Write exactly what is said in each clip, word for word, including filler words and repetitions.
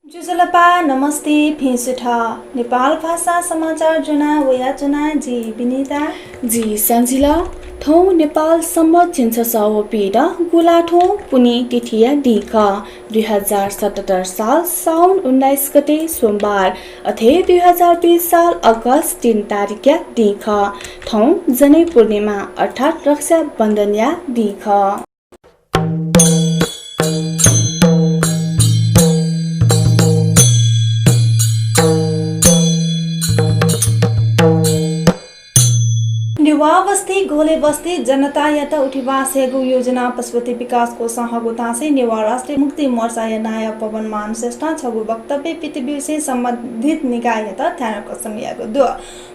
ज्वजलपा, नमस्ते, भिं सुथ। नेपाल भाषा समाचार ज्वना वयाच्वना जि विनिता। जि सन्जिला। थौं नेपाल सम्बत झिंछसः व पीदँ गुंलाथ्व पुन्हि तिथिया दिं खः। दुई हजार सतहत्तर साल साउन उन्नाइस गते सोमबार, अथे दुई हजार बीस साल अगस्त तीन तारिखया दिं खः। थौं जनै पूर्णिमा अर्थात् रक्षाबन्धनया दिं खः। नेवाः बस्ती, घोले बस्ती जनतायात उठिबास यायेगु योजना पशुपति विकास कोषं हःगु धासें नेवाः राष्ट्रिय मुक्ति मोर्चाया नायः पवन मान श्रेष्ठं छगू वक्तव्य पित ब्यूसें सम्बन्धित निकाययात ध्यानाकर्षण याःगु दु।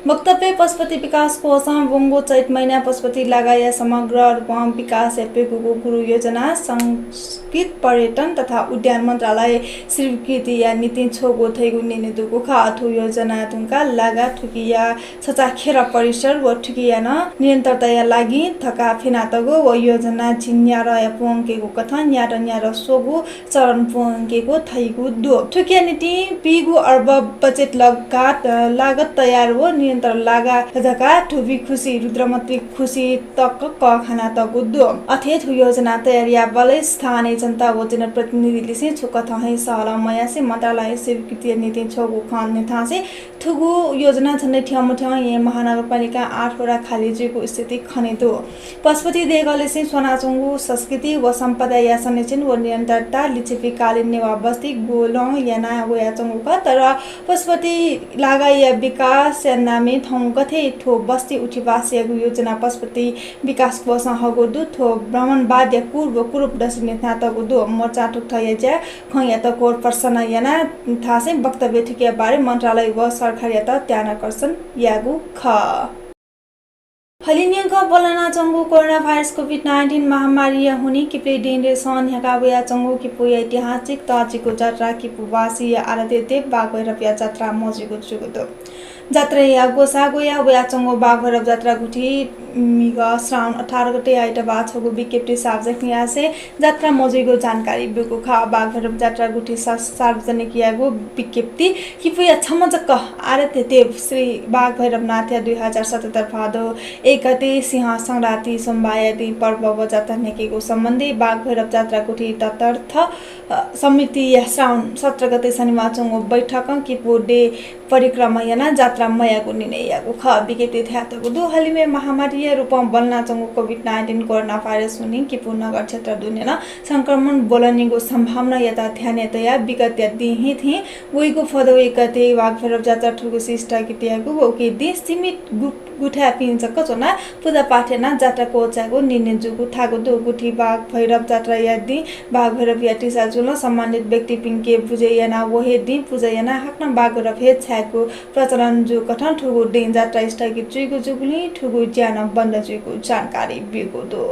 वक्तव्यय् पशुपति विकास कोषं वंगु चैत महिना पशुपति लागाया समग्र रूपं विकास यायेगु गुगु योजना संस्कृति, पर्यटन तथा उद्यान मन्त्रालय स्वीकृतिया निंतिं छ्वःगु धइगु न्यने दुगु खः। थ्व योजना धुंकाः लागा थुकिया छचाःखेर परिसर व थुकिया नं निरन्तरताया लागि धकाः फ्यनातःगु व योजना झिंन्यादँया पूवंकेगु कथं न्यादँ न्यादँ स्वंगु चरण पूवंकेगु धइगु दु। थुकिया निंतिं पीगू अर्ब बजेट लगायत लागत तयार व निरन्तर लागा धकाः धुबी खुसी, रुद्रमती खुसी तक कःघानातःगु दु। अथे थ्व योजना तयार याःबलय् स्थानीय जनता व जनप्रतिनिधिलिसें छुकथं हे सहलह मयासें मन्त्रालय स्वीकृतिया निंतिं छ्वःगु खँ न्ह्यथंसें थुगु योजना झन्डै थ्यंमथ्यं येँ महानगरपालिका आठ वडा खाली जुइगु स्थिति खने दु। पशुपति देगःलिसें स्वनाच्वंगु संस्कृति व सम्पदाया संरक्षण व निरन्तरता लिच्छविकालीन नेवाः बस्ती गुंलाथ्व याना वयाच्वंगु खः, तर पशुपति लागाया विकासया नामय् थौं गथे थ्व बस्ती उठिबास यायेगु योजना पशुपति विकास कोषं हःगु दु। थ्व ब्राह्मणवादया कुर व कुरूप दसि न्ह्यथनातःगु दु। मोर्चां थुकथंया ज्या खँयात घोर प्रश्न याना धासें वक्तव्य थुकिया बारे मन्त्रालय व सरकारयात ध्यानाकर्षण याःगु खः। हलिं न्यंकं बल्लानाच्वंगु कोरोना भाइरस कोभिड नाइन्टिन महामारीया हुनिं किपुली देंदेसं न्ह्याका वयाच्वंगु किपुया ऐतिहासिक तःजिगु जात्रा किपुवासीया आराध्य देव बाघभैरवया जात्रा मजुइगु जूगु दु। जात्राया ग्वसाः ग्वया वयाच्वंगु बाघभैरव जात्रा गुठी म्हिगः श्रावण अठार गते आइतबाः छगू विज्ञप्ति सार्वजनिक यासें जात्रा मजुइगु जानकारी ब्यूगु खः। बाघभैरव जात्रा गुठी सा-, सार्वजनिक याःगु विज्ञप्ति किपुया छम्ह जक आराध्य देव श्री बाघभैरवनाथया दुई हजार सतहत्तर भादौ एक गते सिंह संक्रान्ति सोमबारया दिं पर्व व जात्रा न्ह्याकेगु सम्बन्धी बाघभैरव जात्रा गुठी तदर्थ, अ, समितिया श्रावण सत्र गते शनिबार च्वंगु बैठकं किपु दें परिक्रमा यानाः जात्रा मयायेगु निर्णय याःगु खः। विज्ञप्तिय् धयातःगु दु, हलिमय् महामारीया रूपं बल्लानाच्वंगु कोभिड नाइन्टिन कोरोना भाइरस हुनिं किपु नगर क्षेत्र दुने नं संक्रमण ब्वलनीगु सम्भावनायात ध्यानय् तयाः विगतया दिं हिं थें वइगु भदौ एक गते बाघभैरव जात्रा थुगुसी स्थगित यायेगु व उकी दिं सीमित गु-, गुथाय्‌पिं जक च्वनाः पुजापाठ यानाः जात्रा क्वचायेगु निर्णय जूगु धाःगु दु। गुठी बाघभैरव जात्राया दिं बाघभैरवया तिसा जुलं सम्मानित व्यक्तिपिन्के बुझे यानाः व हे दिं पुजा यानाः हाकनं बाघभैरव हे छायेगु प्रचलन जूकथं थुगु दिं जात्रा स्थगित जुइगु जूगुलिं थुगु ज्या नं बन्द जुइगु जानकारी ब्यूगु दु।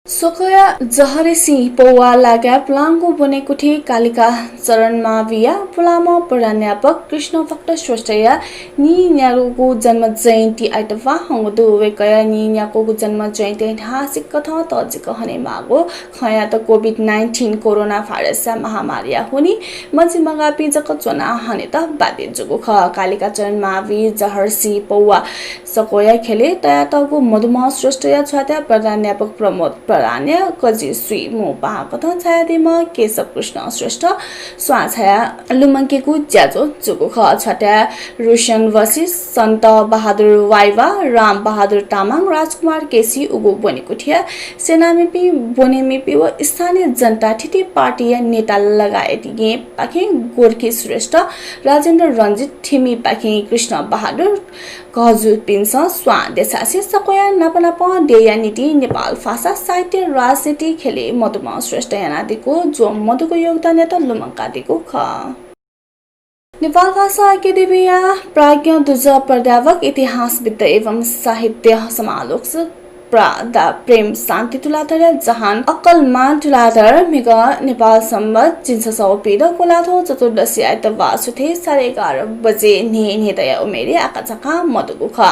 सक्वया जहरसी पौवा लागाय् पुलांगु ब्वनेकुथि कालिका चरण माविया पुलांम्ह प्राध्यापक कृष्णभक्त श्रेष्ठया नीन्यागूगु जन्म जयन्ती आइतबाः हंगु दु। वय्‌कःया नीन्यागूगु जन्म जयन्ती ऐतिहासिक कथं तःजिक हनेमाःगु खँयात कोभिड नाइन्टिन कोरोना भाइरसया महामारीया हुनिं मजिमगाःपिं जक च्वनाः हनेत बाध्य जूगु खः। कालिका चरण मावि जहरसी पौवा सक्वया ख्यलय् तयातःगु मधुमह श्रेष्ठया छ्वात्या प्राध्यापक प्रमोद प्रधानया कजि स्वीम्ह पाहां कथं झायादीम्ह केशव कृष्ण श्रेष्ठ स्वां झायाः लुमंकेगु ज्याझ्वः जूगु खः। छ्वात्या रोशन वशिष्ठ, सन्त बहादुर वाइवा, राम बहादुर तामाङ, राजकुमार केसी उगु ब्वनेकुथिया सेनामिपिं, ब्वनेमिपिं व स्थानीय जनता थीथी पार्टीया नेता लगायत येँपाखें गोर्खे श्रेष्ठ, राजेन्द्र रञ्जित, थिमिपाखें कृष्ण बहादुर, घजुपिन्सं स्वां देछासें सक्वया नापनापं देय्‌या निंतिं नेपाल भाषा, साहित्य, राजनीति ख्यलय् मधुमह श्रेष्ठ यानादीगु ज्वः मदुगु योगदानयात लुमंकादीगु खः। नेपाल भाषा एकेडेमीया प्राज्ञ दुजः प्राध्यापक, इतिहासविद् एवं साहित्य समालोचक प्रा दा प्रेम शान्ति तुलाधरया जहान अकलमान तुलाधर म्हिगः नेपाल सम्बत झिंछसः पीदँ कुलाथ्व चतुर्दशी आइतबाः सुथय् साढे एघार बजे न्हय्न्हय्दँया उमेरय् आकाझाकां मदुगु खः।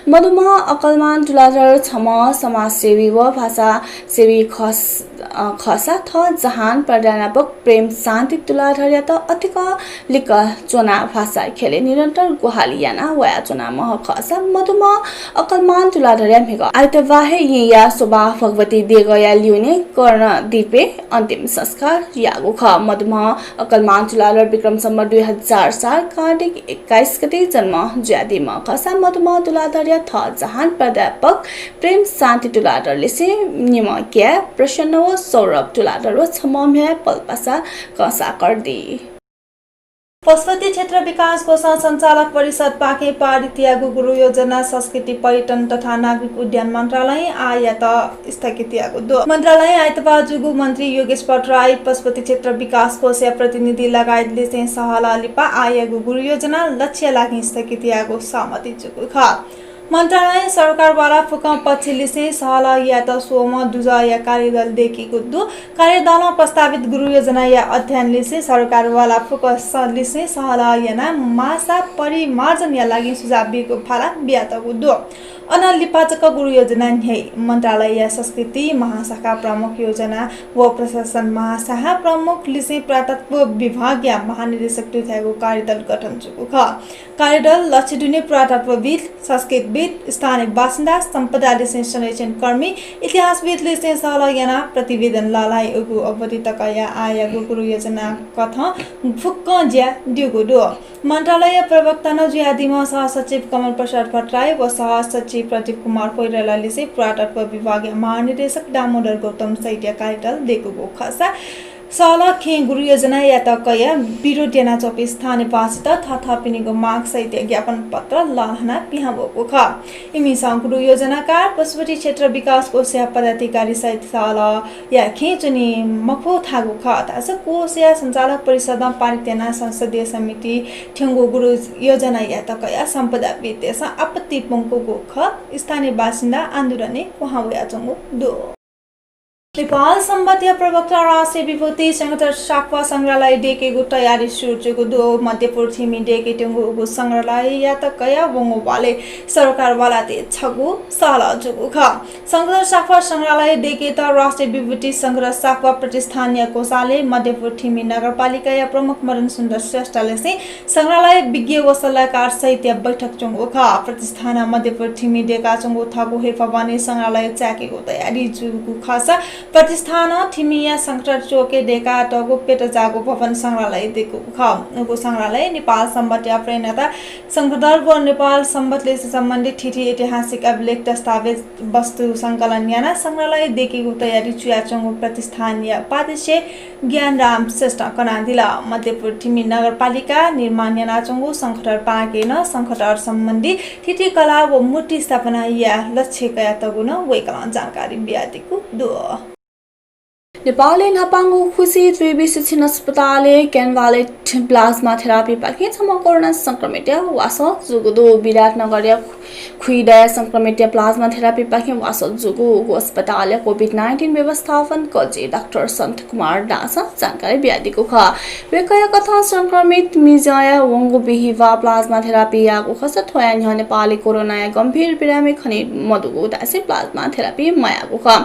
मदुम्ह अकलमान तुलाधर छम्ह समाजसेवी व भाषासेवी खःस-, अ, खःसा थः जहान प्राध्यापक प्रेम शान्ति तुलाधरयात अतिकं लिक्क च्वनाः भाषा ख्यलय् निरन्तर ग्वाहालि यानाः वयाच्वनाम्ह खःसा मदुम्ह अकलमान तुलाधरया म्हिगः आइतबाः हे येँया शोभा भगवती देगःया लिउने कर्णदीपय् अन्तिम संस्कार याःगु खः। मदुम्ह अकलमान तुलाधर विक्रम सम्बत दुई हजार साल कार्तिक एक्काइस गते जन्म जुयादीम्ह खःसा मदुम्ह तुलाधरया थः जहान प्राध्यापक प्रेम शान्ति तुलाधर लिसें निम्ह काय् प्रसन्न व सौरभ तुलाधर व छम्ह म्ह्याय् पलपासा कंसाकर दी। पशुपति क्षेत्र विकास कोषं सञ्चालक परिषदपाखें पारित याःगु गुरु योजना संस्कृति, पर्यटन तथा नागरिक उड्डयन मन्त्रालयं आःयात स्थगित याःगु दु। मन्त्रालयं आइतबाः जूगु मन्त्री योगेश भट्टराई, पशुपति क्षेत्र विकास कोषया प्रतिनिधि लगायत लिसें सहलह लिपा आःयागु गुरु योजना लच्छिया लागि स्थगित यायेगु सहमति जूगु खः। मन्त्रालयं सरकारवाला फुक्कं पक्ष लिसें सहलह यायेत स्वम्ह दुजःया कार्यदल दय्केगु दु। कार्यदलं प्रस्तावित गुरु योजनाया अध्ययन लिसें सरकारवाला फुक्क स-, लिसें सहलह यानाः माःसा परिमार्जनया लागि सुझाव बीगु भाला बियातःगु दु। अनं लिपा जक गुरु योजना न्ह्याइ। मन्त्रालयया संस्कृति महाशाखा प्रमुख, योजना व प्रशासन महाशाखा प्रमुख लिसें पुरातत्व विभागया महानिर्देशक दुथ्याःगु कार्यदल गठन जूगु खः। कार्यदल लच्छिया दुने पुरातत्वविद, संस्कृतिविद, स्थानीय बासिन्दा, सम्पदा लिसें संरक्षणकर्मी, इतिहासविद लिसें सहलह यानाः प्रतिवेदन लःल्हाइ। उगु अवधि तकया आःयागु गुरु योजना कथं फुक्कं ज्या ब्यूगु दु। मन्त्रालय प्रवक्ता नं जुयादीम्ह सहसचिव कमल प्रसाद भट्टराई व सहसचिव प्रदीप कुमार कोइराला लिसें पुरातत्व विभागया महानिर्देशक दामोदर गौतम सहितया कार्यदल दय्कूगु खःसा सहलह खेँय् गुरु योजनायात कयाः विरोध यानाच्वंपिं स्थानीयवासीत थःथःपिनिगु माग सहितया ज्ञापन पत्र लःल्हानाः पिहां वःगु खः। इमिसं गुरु योजनाकार पशुपति क्षेत्र विकास कोषया पदाधिकारी सहित सहलहया खेँय् च्वनी मफु धाःगु खः। धाःसा कोषया सञ्चालक परिषदं पारित यानाः संसदीय समितिइ थ्यंगु गुरु योजनायात कयाः सम्पदाविदतय्सं आपत्ति प्वंकूगु खः। स्थानीय बासिन्दा आन्दोलनय् क्वहां वयाच्वंगु दु। नेपाल संवतया प्रवक्ता राष्ट्रिय विभूति शंखधर साख्वाः संग्रहालय दय्केगु तयारी सुरु जूगु दु। मध्यपुर थिमि दय्केत्यंगु उगु संग्रहालययात कयाः वंगु वालय् सरकारवालातय् छगू सहलह जूगु खः। शंखधर साख्वाः संग्रहालय दय्केत राष्ट्रिय विभूति शंखधर साख्वाः प्रतिष्ठानया कोषालय मध्यपुर थिमि नगरपालिकाया प्रमुख मदन सुन्दर श्रेष्ठलिसें संग्रहालय विज्ञ व सल्लाहकार सहितया बैठक च्वंगु खः। प्रतिष्ठानं मध्यपुर थिमि दय्काच्वंगु थःगु हे भवनय् संग्रहालय चाय्केगु तयारी जूगु खःसा प्रतिष्ठानं थिमिया शंखधर चोकय् दय्कातःगु प्यतजाःगु भवन संग्रहालय दय्कूगु खः। उगु संग्रहालय नेपाल संवतया प्रणेता शंखधर व नेपाल संवतलिसे सम्बन्धित थीथी ऐतिहासिक अभिलेख दस्तावेज वस्तु संकलन यानाः संग्रहालय दय्केगु तयारी जुयाच्वंगु प्रतिष्ठानया उपाध्यक्ष ज्ञानराम श्रेष्ठं कनादिल। मध्यपुर थिमि नगरपालिकां निर्माण यानाच्वंगु शंखधर पार्कय् नं शंखधर सम्बन्धी थीथी कला व मूर्ति स्थापनाया लक्ष्य कयातःगु नं वय्कलं जानकारी बियादीगु दु। नेपालय् न्हापांगु खुसि त्रिवि शिक्षण अस्पतालय् क्यानभालेट प्लाज्मा थेरापीपाखें छम्ह कोरोना संक्रमितया वासः जूगु दु। विराटनगरया खुइदँया संक्रमितया प्लाज्मा थेरापीपाखें वासः जूगु उगु अस्पतालया कोभिड नाइन्टिन व्यवस्थापन कजि डाक्टर सन्त कुमार दासं जानकारी बियादीगु खः। वय्कःया कथं संक्रमित मिजंया वंगु बिहिबाः प्लाज्मा थेरापी याःगु खःसा थ्वया न्ह्यः नेपालय् कोरोनाया गम्भीर बिरामी खने मदुगु धासें प्लाज्मा थेरापी मयाःगु खः।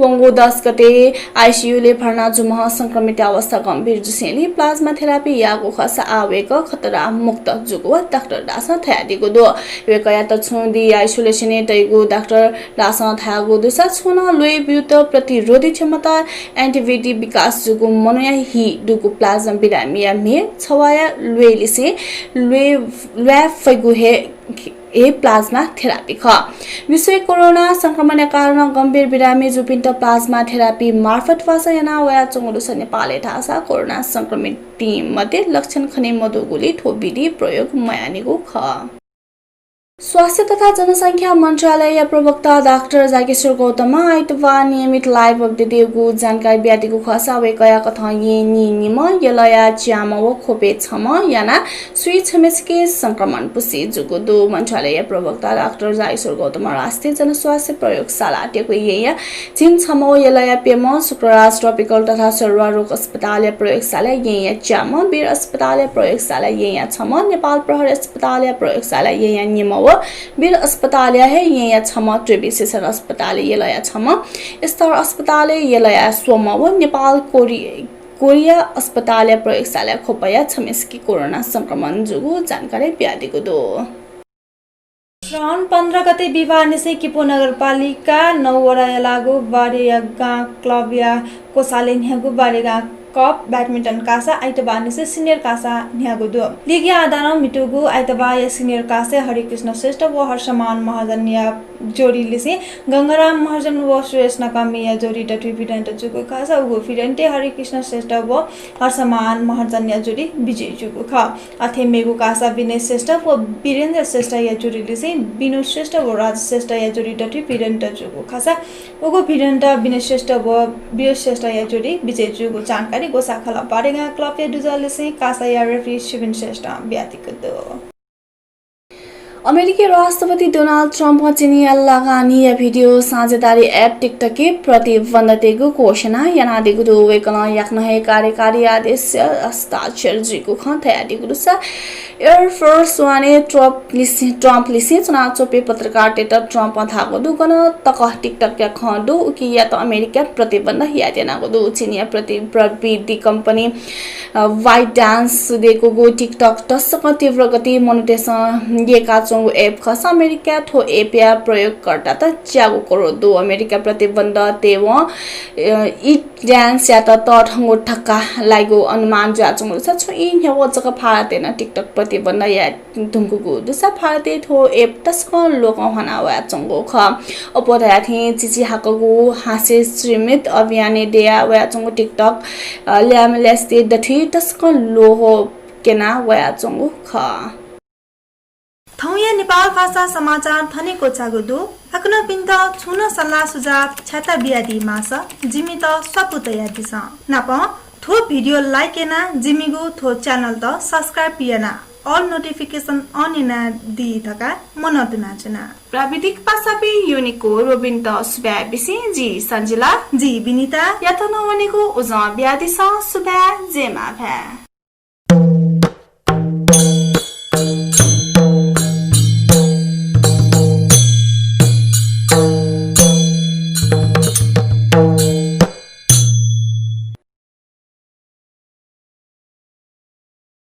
वंगु दस गते आइसियुलय् भर्ना जूम्ह संक्रमितया अवस्था गम्भीर जूसेंलि प्लाज्मा थेरापी याःगु खःसा आः वय्कः खतरा मुक्त जूगु डाक्टर दासं धयादीगु दु। वय्कःयात छुं दिं आइसोलेसनय् तइगु डाक्टर दासं धयागु दुसा छुं नं ल्वय् ब्यूत प्रतिरोधी क्षमता, एन्टिबडी विकास जूगु मनूया हि दुगु प्लाज्मा बिरामीया म्हे छवाया ल्वय् लिसें ल्वय्, ल्वाये फइगु हे, हे प्लाज्मा थेरापी खः। विश्वय् कोरोना संक्रमणया कारणं गम्भीर बिरामी जूपिन्त प्लाज्मा थेरापी मार्फत वासः याना वयाच्वंगु दुसा नेपालय् धाःसा कोरोना संक्रमितपिं मध्ये लक्षण खने मदुगुलिं थ्व विधि प्रयोग मयानिगु खः। स्वास्थ्य तथा जनसंख्या मन्त्रालयया प्रवक्ता डाक्टर जागेश्वर गौतमं आइतबाः नियमित live update याःगु जानकारी बियादीगु खःसा वय्‌कःया कथं येँ नीनिम्ह यलया च्याम्ह व ख्वपय् छम्ह यानाः स्वीछम्हेसिके संक्रमण पुष्टि जूगु दु। मन्त्रालयया प्रवक्ता डाक्टर जागेश्वर गौतमं राष्ट्रिय जनस्वास्थ्य प्रयोगशालायागु येँया झिंछम्ह व यलया प्यम्ह, शुक्रराज ट्रपिकल तथा सरुवा रोग अस्पतालया प्रयोगशाला येँया च्याम्ह, वीर अस्पतालया प्रयोगशाला येँया छम्ह, नेपाल प्रहरी अस्पतालया प्रयोगशाला येँया निम्ह व वीर अस्पतालया हे येँया छम्ह, त्रिवि शिक्षण अस्पतालया यलया छम्ह, स्टार अस्पतालया यलया स्वम्ह व नेपाल कोरि-, कोरिया अस्पतालया प्रयोगशाला ख्वपया छम्हेसिके कोरोना संक्रमण जूगु जानकारी बियादीगु दु। श्रावण पन्ध्र गते बिहिबाःनिसें किपू नगरपालिका नौ वडाया लाःगु बारेगां क्लबया कोसाले न्ह्याःगु बारेगां कप ब्याडमिन्टन कासा आइतबाःनिसें सिनियर कासा न्ह्याःगु दु। लिगया आधारं म्हितूगु आइतबाःया सिनियर कासय् हरिकृष्ण श्रेष्ठ व हर्षमान महर्जनया जोडी लिसें गंगाराम महर्जन व सुरेश नकामीया जोडी दथुइ भिडन्त जूगु खःसा उगु भिडन्तय् हरिकृष्ण श्रेष्ठ व हर्षमान महर्जनया जोडी विजयी जूगु खः। अथे मेगु कासा विनय श्रेष्ठ व वीरेन्द्र श्रेष्ठया जोडी लिसें विनोद श्रेष्ठ व राज श्रेष्ठया जोडी दथुइ भिडन्त जूगु खःसा उगु भिडन्त विनय श्रेष्ठ व वीर श्रेष्ठया जोडी विजयी जूगु जानकारी ग्वसाः खलः बारेगां क्लबया दुजः लिसें कासाया रेफ्री शिविन श्रेष्ठं बियादीगु दु। अमेरिकी राष्ट्रपति डोनाल्ड ट्रम्पं चीनया लगानीया भिडियो साझेदारी app TikTok-य् प्रतिबन्ध तयेगु घोषणा यानादीगु दु। वय्‌कलं याकनं हे कार्यकारी आदेश हस्ताक्षर जुइगु खँ धयादीगु दुसा Air Force One-य् ट्रम्प लिसें, ट्रम्प लिसें च्वनाच्वंपिं पत्रकारतय्‌त ट्रम्पं धाःगु दु, गन तक TikTok-या खँ दु, उकियात अमेरिकां प्रतिबन्ध यायेत्यनागु दु। चीनया प्रति-, प्रविधि कम्पनी अ, ByteDance दय्‌कूगु TikTok तसकं तीव्र गतिइ मनूतय्‌सं यय्‌काच्वंगु app खःसा अमेरिकाय् थ्व app-या प्रयोगकर्तात च्यागू करोड दु। अमेरिकां प्रतिबन्ध तयेवं, अ, ई dance-यात तःधंगु धक्का लाइगु अनुमान जुयाच्वंगु दुसा छुं ई न्ह्यवः जक भारतय् नं TikTok प्रतिबन्ध याये धुंकूगु दुसा भारतय् थ्व app तसकं लोकं ह्वाना वयाच्वंगु खः। अप्वः धयाथें चिचिहाकःगु हास्य स्मित अभियानय् दया वयाच्वंगु TikTok, अ, ल्याय्म्ह ल्यासेतय् दथुइ तसकं लोभ क्यना वयाच्वंगु खः। थौंया नेपाल भाषा समाचार थन हे क्वचाःगु दु। छिकपिन्त छुं नं सल्लाह सुझाव छ्याता बियादी माःसा जिमित स्वापू तयादिसँ। नापं थ्व भिडियो like यानाः जिमिगु थ्व channel-त subscribe यानाः all notification on यानादी धकाः मनंतुनाच्वना। प्राविधिक पासापिं योनिको रोबिनत सुभाय् बिसें जि सञ्जिला। जि विनिता। यात नं वनेगु उजं बियादिसँ। सुभाय्, जय मांभाय्।